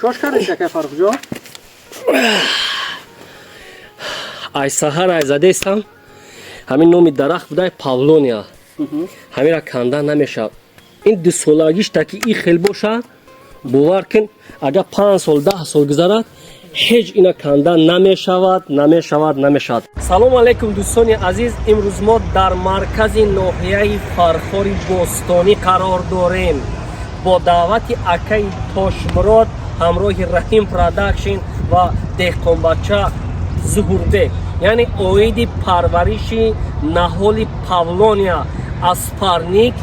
Чош кардиш, акай Фаррухҷон? Ай саҳар ай задестам. Ҳамин номи дарахт будай, павлония. Ҳамира кандан намешавад. Ин дусолагиш таки и хел бошад, бовар кун, агар 5 сол, 10 сол гузарад, ҳеҷ ина кандан намешавад, намешавад, намешавад. Салому алайкум, дӯстони азиз! Имрӯз мо дар маркази ноҳияи Фархори бостонӣ қарор дорем. Бо даъвати акаи Тошмурод ҳамроҳи Раҳим Продакшн ва деҳқонбача Зуҳурбек, яъне оиди парвариши наҳоли павлония аз парник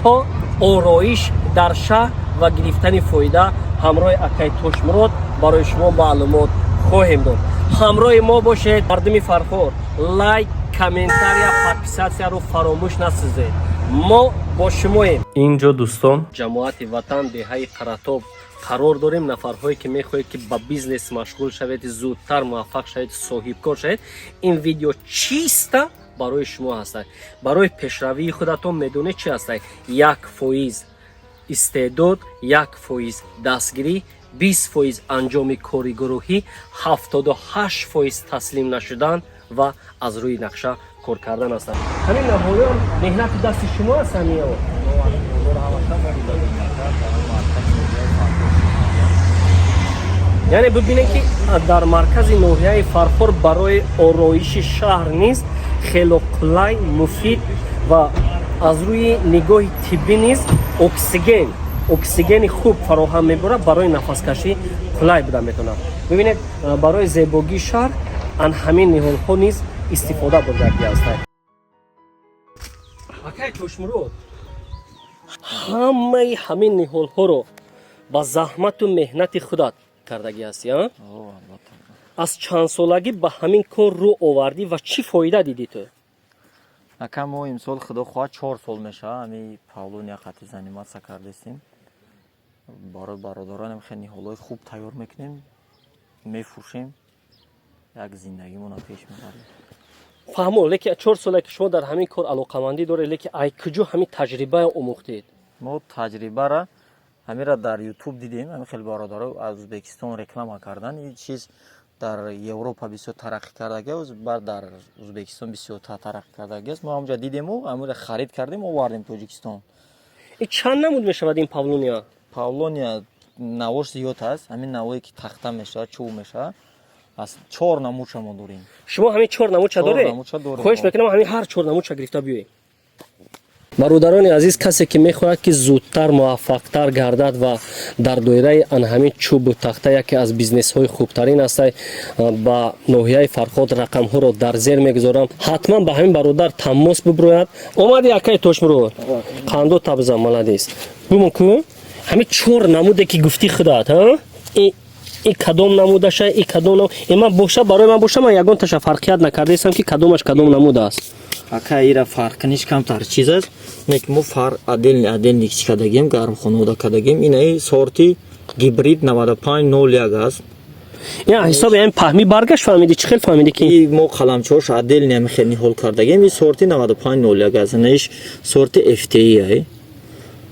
то ороиш дар шаҳр ва гирифтани фоида, ҳамроҳи акаи Тошмурод барои шумо маълумот хоҳем дод. Ҳамроҳи мо бошед. Мардуми Фархор, лайк, комментария, подписаться ро фаромӯш насозед. Мо бо шумоем. Инҷо, дӯстон, ҷамоати Ватан, деҳаи Қаратоб қарор дорем. Нафарҳое ки мехоҳед, ки ба бизнес машғул шавед, зудтар муваффақ шавед, соҳибкор шавед, ин видео чиста барои шумо ҳастад. Барои пешравии худатон медонед чи ҳастад? 1% истеъдод, 1% дастгирӣ, 20% анҷоми кори гурӯҳӣ, 78% таслим нашудан ва аз рӯи нақша кор кардан ҳастанд. Ҳамин наҳолиён меҳнати дасти шумо аст, ҳамиё? Яъне бибинед, ки дар маркази ноҳияи Фархор барои ороиши шаҳр низ хело қулай, муфид ва аз рӯи нигоҳи тиббӣ низ оксигени хуб фароҳам меборад, барои нафаскашӣ қулай буда метавонад. Бибинед, барои зебогии шаҳр ан ҳамин ниҳолҳо низ истифода бурдагӣ ҳастанд. Акай Тошмурод, ҳамаи ҳамин ниҳолҳоро ба заҳмату меҳнати худат кардагӣ ҳастӣ, а? Аз чандсолагӣ ба ҳамин кор рӯ овардӣ ва чӣ фоида дидӣ ту? Ака, мо имсол, худо хоҳад, 4 сол мешавад, ҳами павлония қати заниматься кардестем. Барои бародаронем хеле ниҳолҳои хуб тайёр мекунем, мефурӯшем, як зиндагимона пеш мебарем. Фаҳмо, лекин 4 сола ки шумо дар ҳамин кор алоқамандӣ доред, лекин ай куҷо ҳамин таҷрибаро омӯхтед? Мо таҷрибара ҳамира дар Ютуб дидем. Ҳами хеле бародаро аз Ӯзбекистон реклама кардан. Ин чиз дар Европа бисёр тараққӣ кардагиаст, баъд дар Ӯзбекистон бисёр тараққӣ кардагиаст. Мо ҳамонҷа дидему ҳамира харид кардем, овардем Тоҷикистон. Ин чанд намуд мешавад, ин павлония? Павлония навош зиёд аст. Ҳамин навое ки тахта мешавад, чӯб мешавад, аз чор намудша мо дорем. Шумо ҳамин чор намудша Чор доред? намудша дорем. Хоҳиш мекунам, ҳамин ҳар чор намудша гирифта биёед. Бародарони азиз, касе ки мехоҳад, ки зудтар муваффақтар гардад ва дар доираи ан ҳамин чӯбу тахта яке аз бизнесҳои хубтарин аст, ба ноҳияи Фархор рақамҳоро дар зер мегузорам, ҳатман ба ҳамин бародар тамос биброяд. Омади, акаи Тошмурод, қандо табза, молодец. Бумон ку, ҳамин чор намуде ки гуфтӣ худат, и кадом намудаша, и кадом и ман боша, барои ман боша, ман ягон таша фарқият накардаистам, ки кадомаш кадом намуд аст. Ака, ира фарқиниш камтар чиз аст, не ки мо фар отдельный отдельный чи кардагем, гармхонаода кардагем. Инаи сорти гибрид 9501 аст. Я ҳисоби ҳамин паҳми баргашт фаҳмидӣ? Чӣ хел фаҳмидӣ ки? И мо қаламчаҳош отдельный ҳами хел ниҳол кардагем. И сорти 9501 аст. Анаиш сорти FTI ай,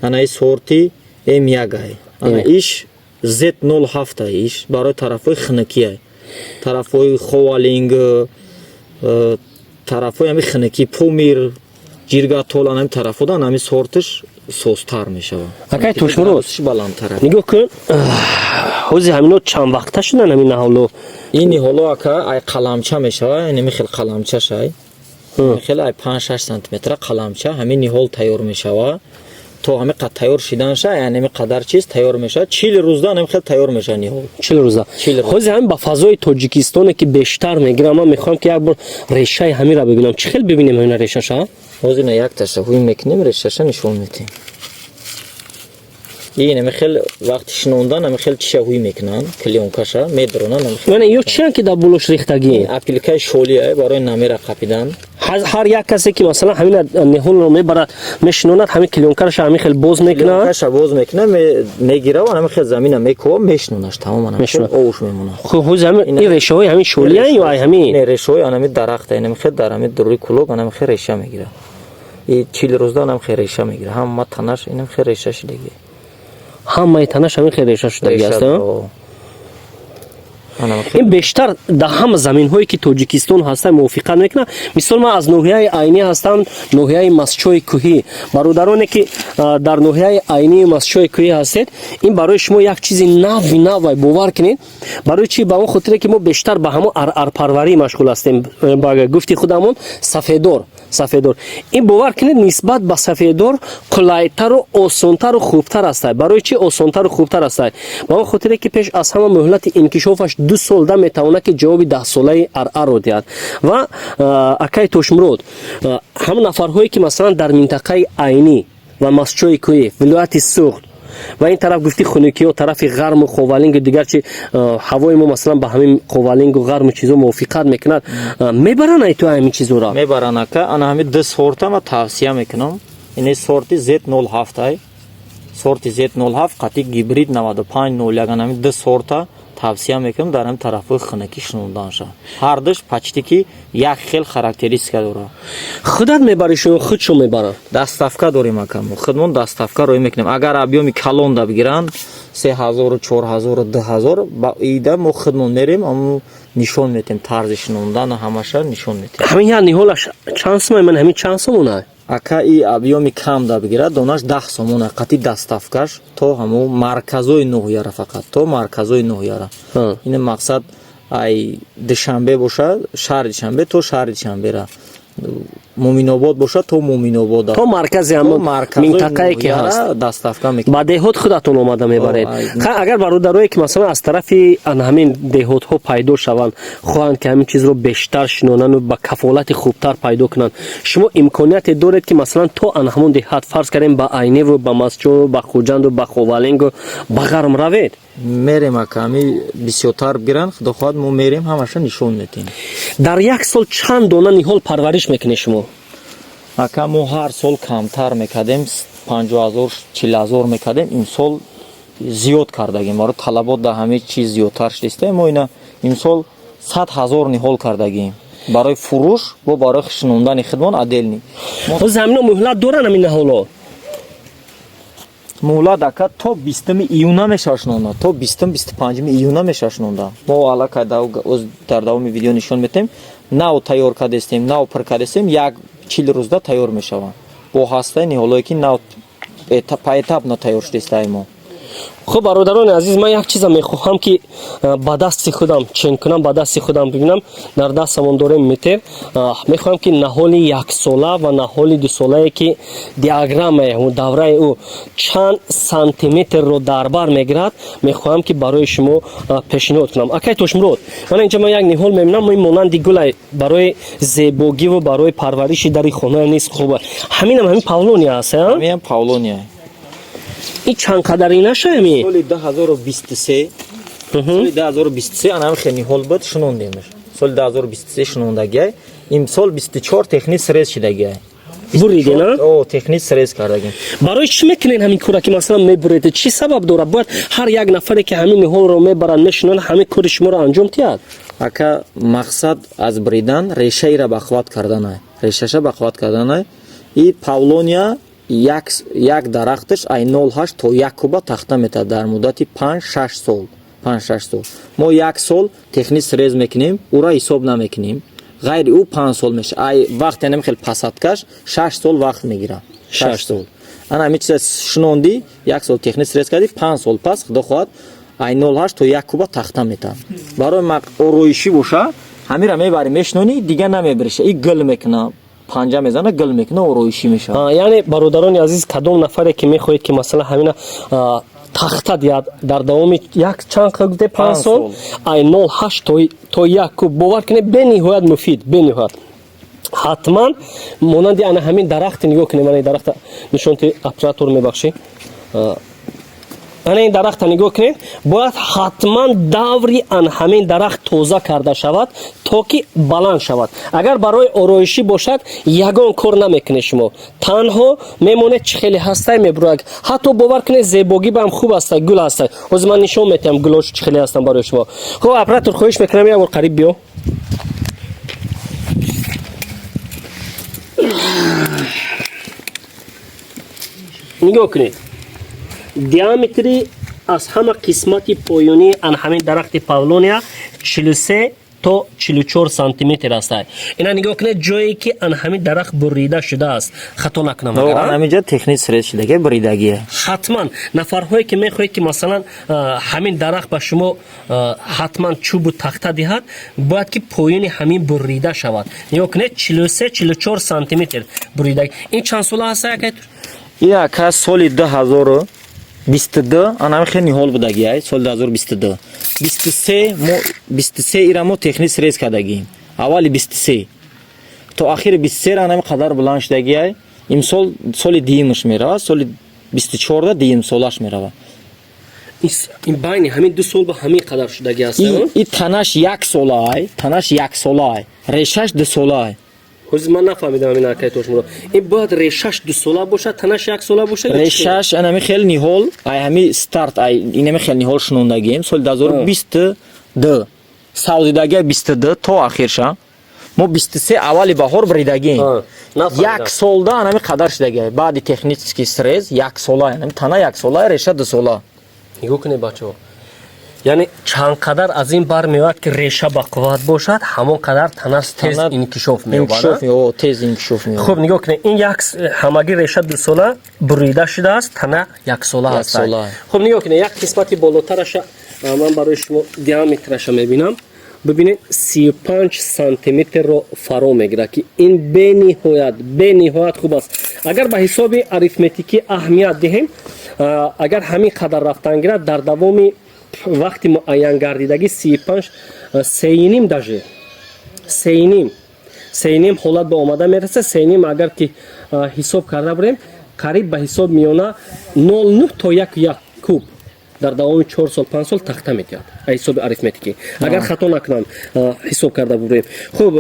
анаи сорти М1 ай, ана иш Z07 ай. Иш барои тарафҳои хунукӣ ай, тарафҳои Ховалинг, тарафҳои ҳами хунукӣ, Помир, Ҷиргатол, ана ҳами тарафҳода ана ҳами сортиш созтар мешавад. Акай Тошмурод, баландтар. Нигоҳ кун, ҳози ҳамино чанд вақта шудан, ҳамин наҳоло? Ин ниҳоло, ака, ай қаламча мешавад, ин хел қаламчаш ай, хеле ай 5-6 сантиметра қаламча ҳамин ниҳол тайёр мешавад. То ҳамин қад тайёр шиданша, яъне ҳамин қадар чиз тайёр мешавад. 40 рӯзда ҳамин хел тайёр мешавад ниҳол. 40 рӯза? 40 рӯз. Ҳози ҳамин ба фазои Тоҷикистоне ки бештар мегирам, ман мехоҳам, ки як бор решаи ҳаминро бибинам. Чӣ хел бибинем ҳамина решаша? Ҳозир на якташа ҳуй мекунем, решаша нишон медиҳем. Ин ҳамин хел вақти шинондан ҳамин хел чиша ҳуй мекунанд, клёнка ша медронанд ҳамин хел. Яъне ё чиян ки дар болош рехтагӣ? Опилка и шолия барои намера қапидан. Ҳар як касе ки, масалан, ҳамина ниҳолро мебарад, мешинонад, ҳамин клёнка раша ҳамин хел боз мекунад? Клёнка ша боз мекунад, мегира ва ҳамин хел замина мекова, мешинонаш, тамоман ҳамин хел Мешинонад. Овуш мемонад. Хуб, ҳози ҳамин ин решаҳои ҳамин шолиян ё ай ҳамин? Не, решаҳои анами дарахта, инами хел дар ҳамин дуруи кулоб анами хел реша мегирад. И 40 рӯзда анами хел реша мегирад, ҳама танаш инам хел реша шидагӣ. Ҳамаи танаш ҳамин хел реша шудагӣ аст, а? О. Ин бештар дар ҳама заминҳое ки Тоҷикистон ҳаста мувофиқат мекунад. Мисол, ман аз ноҳияи Айнӣ ҳастам, ноҳияи Мастчои Кӯҳӣ. Бародароне ки дар ноҳияи Айнии Мастчои Кӯҳӣ ҳастед, ин барои шумо як чизи нави навай, бовар кунед. Барои чӣ? Ба он хотире ки мо бештар ба ҳамон арарпарварӣ машғул ҳастем, ба гуфти худамон сафедор, сафедор. Ин, бовар кунед, нисбат ба сафедор қулайтару осонтару хубтар аст. Барои чӣ осонтару хубтар аст? Ба он хотире ки пеш аз ҳама муҳлати инкишофаш 2 солда метавонад ки ҷавоби 10-солаи арарро диҳад. Ва акаи Тошмурод, ҳамон нафарҳое ки масалан дар минтақаи Айнӣ ва Мастчои Кӯҳӣ, вилояти Суғд ва ин тараф, гуфти хунукиҳо, тарафи Ғарму Ховалингу дигар чи, ҳавои мо масалан ба ҳамин Ховалингу Ғарму чизо мувофиқат мекунад, мебаранд ай ту ҳамин чизоро? Мебаранд, ака. Ана ҳамин ду сорта ма тавсия мекунам. Ини сорти Z07 ай, сорти Z07 қати гибрид 9501. Ана ҳамин ду сорта тавсия мекунам дар ҳамин тарафҳои хунукӣ шинонданша. Ҳардуш почти ки як хел характеристика дорад. Худат мебаришон, худшон мебаранд? Доставка дорем, ака, мо худмон доставка роӣ мекунем. Агар объёми калонда бигиранд, 3000, 4000, 2000, ба ида мо худмон мерем, аммо нишон метем, тарзи шинондану ҳамаша нишон метем. Ҳамин як ниҳолаш чанд сомай? Ман ҳамин чанд сомона? Ака, и объёми кам да бигирад, донаш 10 сомона қати доставкаш то ҳамо марказҳои ноҳияра, фақат то марказҳои ноҳияра. Ин мақсад ай Душанбе бошад, шаҳри Душанбе то шаҳри Душанбера, Муминобод бошад, то Муминобода. То маркази ҳамон минтақае ки ҳаст. Доставка мекунем. Ба деҳот худатон омада мебаред? Агар бародарое ки масалан аз тарафи ҳамин деҳотҳо пайдо шаванд, хоҳанд ки ҳамин чизро бештар шинонану ба кафолати хубтар пайдо кунанд, шумо имконияте доред ки масалан то ан ҳамон деҳат, фарз кардем, ба Айневу ба Мастчоу, ба Хуҷанду ба Ховалингу, ба Ғарм равед? Мерем, ака. Ами бисёртар бигиранд, худо хоҳад, мо мерем, ҳамаша нишон метем. Дар як сол чанд дона ниҳол парвариш мекунед шумо? Ака, мо ҳар сол камтар мекардем, 50 000, 40 000 мекардем. Имсол зиёд кардагим, барои талабот дар ҳамаи чиз зиёдтар шудиста. Мо ина имсол 100 000 ниҳол кардагим барои фурӯш бо барои шинондани хидмон отдельный. Ҳоз ҳамино муҳлат доранд, ҳамин ниҳоло? Муҳлат, ака, то 20-уми июна мешавад шинонда, то 20-ум, 25-уми июна мешавад шинонда. Мо аллакай дар давоми видео нишон метем. Нав тайёр кардестем, нав пур кардестем, як 40 рӯзда тайёр мешаванд. Бо ҳастаи ниҳолое ки нав поэтапно тайёр шудистаи мо. Хуб, бародарони азиз, ман як чиза мехоҳам ки ба дасти худам чен кунам, ба дасти худам бибинам. Дар дастамон дорем метр. Мехоҳам ки наҳоли яксола ва наҳоли дусолае ки диаграммаи давраи ӯ чанд сантиметрро дар бар мегирад, мехоҳам ки барои шумо пешниҳод кунам. Акай Тошмурод, мана инҷа ман як ниҳол мебинам, ин монанди гулай, барои зебогиву барои парвариши дари хона низ хуба. Ҳаминам ҳамин павлония аст? Ҳаминам павлония. Ин чанд қадари нашами? Соли 2023, соли 2023 анам хел ниҳол буд, шинондемш. Соли 2023 шинондагиай, имсол 24 техник срез шидагиай. Буридена? О, техник срез кардагим. Барои чӣ мекунед ҳамин кора ки масалан мебуред? Чӣ сабаб дорад? Бояд ҳар як нафаре ки ҳамин ниҳолро мебарад, мешинонад, ҳамин кори шуморо анҷом диҳад. Ака, мақсад аз бридан решаира бақувват карданай, решаша бақувват карданай. И павлония як дарахташ ай 0,8 то 1 куба тахта метавад дар муддати 5-6 сол, 5-6 сол. Мо як сол техник срез мекунем, ӯра ҳисоб намекунем. Ғайри ӯ 5 сол меша. Ай вақте нами хел посадкаш 6 сол вақт мегирад, 6 сол. Ана ҳамин чиза шинондӣ, як сол техник срез кардӣ, 5 сол пас, худо хоҳад, ай 0,8 то 1 куба тахта метавад. Барои ороишӣ боша, ҳамира мебарӣ, мешинонӣ, дига намебириша. И гул мекуна, панҷа мезана, гул мекуна, ороишӣ мешавад. Яъне, бародарони азиз, кадом нафаре ки мехоҳед ки масалан ҳамина тахта диҳад дар давоми як чанд гуфте, 5 сол, ай 0,8 то 1 куб, бовар кунед, бениҳоят муфид, бениҳоят. Ҳатман монанди ана ҳамин дарахте нигоҳ кунед. Мана дарахта нишонти, оператор, мебахшӣ. Ана ин дарахта нигоҳ кунед. Бояд ҳатман даври ан ҳамин дарахт тоза карда шавад, то ки баланд шавад. Агар барои ороишӣ бошад, ягон кор намекунед шумо, танҳо мемонед, чӣ хеле ҳастай мебурояд. Ҳатто, бовар кунед, зебогӣ баам хуб ҳастай, гул ҳастай. Ҳозир ман нишон метиҳам гулош чӣ хеле ҳастам барои шумо. Хуб, оператор, хоҳиш мекунам, як бор қариб биё. Нигоҳ кунед, диаметри аз ҳама қисмати поёнии ан ҳамин дарахти павлония 43 то 44 сантиметр аст. Ина нигоҳ кунед, ҷое ки ан ҳамин дарахт бурида шудааст, хато накунам. Ҳаминҷа техник срез шудаги, буридагия. Ҳатман нафарҳое ки мехоҳед, ки масалан ҳамин дарахт ба шумо ҳатман чӯбу тахта диҳад, бояд ки поёни ҳамин бурида шавад. Нигоҳ кунед, 43 44 сантиметр бурида. Ин чанд сола ҳаст, акай? Ин ака соли 2022 анами хел ниҳол будагиай. Соли 2022, 23, мо 23 ира мо техник срез кардагием. Аввали 23 то ахири 23 анами қадар баланд шудагиай. Имсол соли дуюмаш меравад, соли 24 да дуюм солаш меравад. Ин байни ҳамин 2 сол ба ҳамин қадар шудаги аст? И танаш як солаай, танаш як солаай, решаш 2 солаай. Ҳозир ман нафаҳмидам ҳамин, акай Тошмурод. Ин бояд решаш 2 сола бошад, танаш як сола бошад? Решаш анами хел ниҳол, ай ҳами старт, ай инами хел ниҳол шунондагием соли 2022, савзидагия 22 то ахирша. Мо 23 аввали баҳор бридагием. Як солда анами қадар шудагия. Баъди технический срез як сола, анами тана як сола, реша 2 сола. Нигоҳ кунед, бачаҳо, яъне чанд қадар аз ин бармеояд, ки реша бақувват бошад, ҳамон қадар танаш тез инкишоф меёбад. Тез инкишоф меёбад. Хуб, нигоҳ кунед, ин як ҳамагӣ реша 2 сола бурида шудааст, тана яксола аст. Хуб, нигоҳ кунед, як қисмати болотараша ман барои шумо диаметраша мебинам. Бибинед, 35 сантиметрро фаро мегирад, ки ин бениҳоят, бениҳоят хуб аст. Агар ба ҳисоби арифметикӣ аҳамият диҳем, агар ҳамин қадар рафтан гирад, дар давоми вақти муайян гардидагӣ 35, сеюним, даже сеюним, сеюним ҳолат ба омада мерасад. Сеюним агар ки ҳисоб карда бурем, қариб ба ҳисоб миёна 0,9 то 1,1 куб дар давоми 4 сол, 5 сол тахта медиҳад, ҳисоби арифметикӣ, агар хато накунам, ҳисоб карда бурем. Хуб,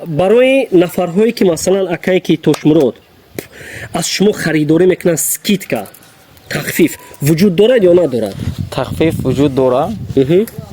барои нафарҳое ки масалан, акае ки Тошмурод, аз шумо харидорӣ мекунанд, скидка, тахфиф вуҷуд дорад ё надорад? Тахфиф вуҷуд дорад.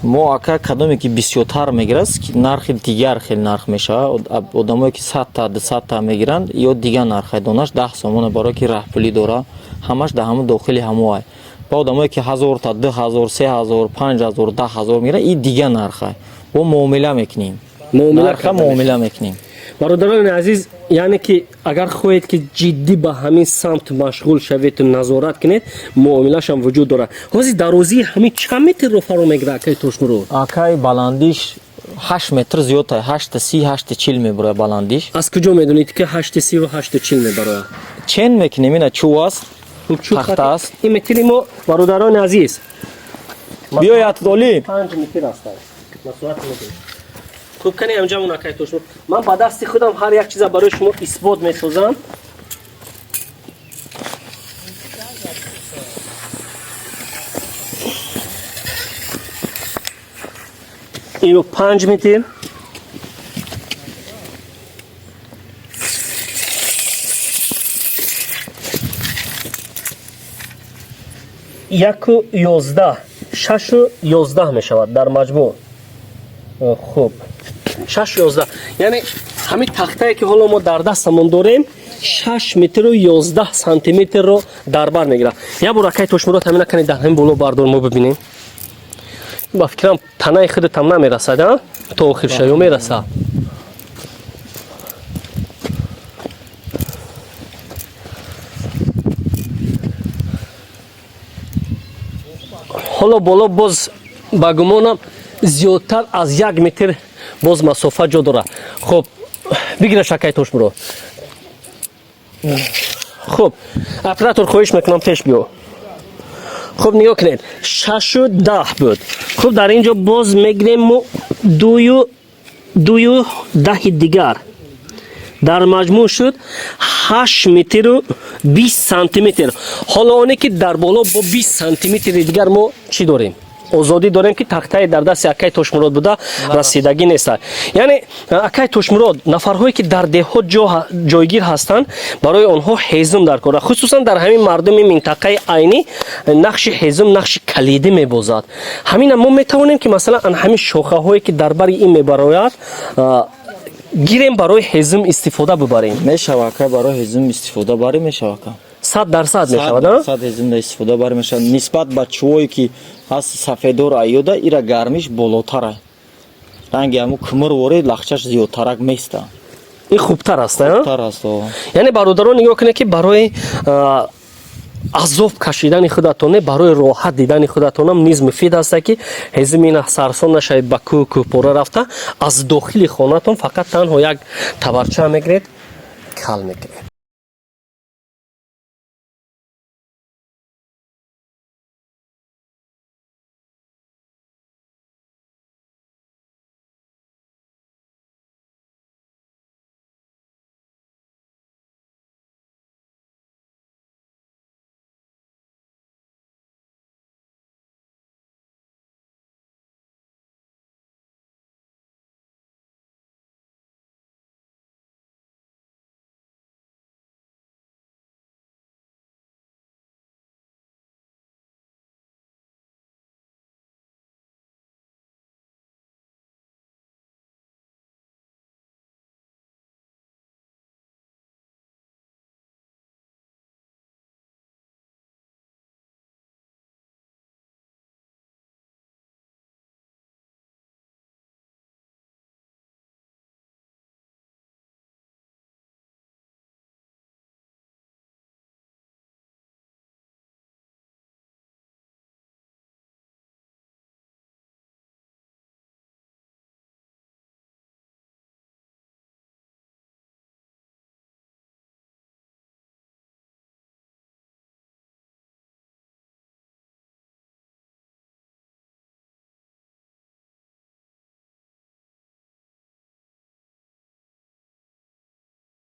Мо ака, кадоме ки бисёртар мегирад, нархи дигар хел нарх мешавад. Одамое ки 100-та, 200-та мегиранд, ё дигар нархай, донаш 10 сомона, барое ки раҳпулӣ дора, ҳамаш дар ҳамон дохили ҳамоай. Ба одамое ки 1000-та, 2000, 3000, 5000, 10 000 мегиранд, и дигар нархай. Бо муомила мекунем, нарха муомила мекунем. Бародарони азиз, яъне ки агар хоҳед, ки ҷиддӣ ба ҳамин самт машғул шаведу назорат кунед, муомилашам вуҷуд дорад. Ҳозир дарозии ҳамин чанд метрро фаро мегирад, акаи Тошмурод? Акай, баландиш 8 метр зиёд, 8:30, 8:40 мебарояд баландиш. Аз куҷо медонед, ки 8:30-ву 8:40 мебарояд? Чен мекунем, ина чӯ аст, тахта аст. Ин метри мо, бародарони азиз, биёяд оли. 5 метр аст масоҳати метр. Хуб, кани ҳамҷамон, акай Тошмурод, ман ба дасти худам ҳар як чиза барои шумо исбот месозам. Ино 5 метр. 1:11, 6:11 мешавад дар маҷмӯъ. Хуб, 6:11, яъне ҳамин тахтае, ки ҳоло мо дар дастамон дорем, 6 метру 11 сантиметрро дар бар мегирад. Як бор, акай Тошмурод, ҳамина кани дар ҳамин боло бардор, мо бибинем. Ба фикрам, танаи худатам намерасад, а то охирша ё мерасад? Ҳоло боло боз, ба гумонам, зиёдтар аз 1 метр боз масофа ҷо дорад. Хуб, бигираш, акай Тошмурод. Хуб, оператор, хоҳиш мекунам, пеш биё. Хуб, нигоҳ кунед, 6:10 буд. Хуб, дар ин ҷо боз мегирем мо дую даҳи дигар, дар маҷмӯъ шуд 8 метру 20 сантиметр. Ҳоло оне ки дар боло бо 20 сантиметри дигар мо чӣ дорем? Озодӣ дорем, ки тахтаи дар дасти акай Тошмурод буда расидагӣ нест. Яъне, акай Тошмурод, нафарҳое ки дар деҳот ҷойгир ҳастанд, барои онҳо ҳезум дар кора, хусусан дар ҳамин мардуми минтақаи Айнӣ нақши ҳезум нақши калидӣ мебозад. Ҳамина мо метавонем, ки масалан ан ҳамин шохаҳое, ки дар бари ин мебарояд, гирем, барои ҳезум истифода бибарем? Мешава, ака, барои ҳезум истифода барӣ мешава, ака. 100% мешавад? Сад ҳезумда истифода барӣ мешавад. Нисбат ба чӯвое, ки ҳаст, сафедор, айёда ира гармиш болотара. Ранги ҳамун кумур ворид лахчаш зиёдтарак места. Ин хубтар аст, а? Тар аст, о. Яъне, бародарон, нигоҳ кунед, ки барои азоб кашидани худатон не, барои роҳат дидани худатонам низ муфид аста, ки ҳезими ина сарсон нашавед, ба кӯҳ кӯҳпора рафта, аз дохили хонатон фақат танҳо як табарча мегиред, кал мекунед.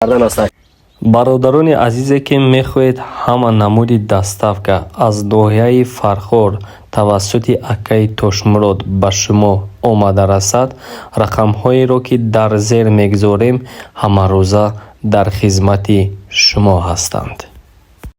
Кардан аст. Бародарони азизе, ки мехоҳед ҳама намуди доставка аз ноҳияи Фархор тавассути акаи Тошмурод ба шумо омада расад, рақамҳоеро, ки дар зер мегузорем, ҳамарӯза дар хизмати шумо ҳастанд.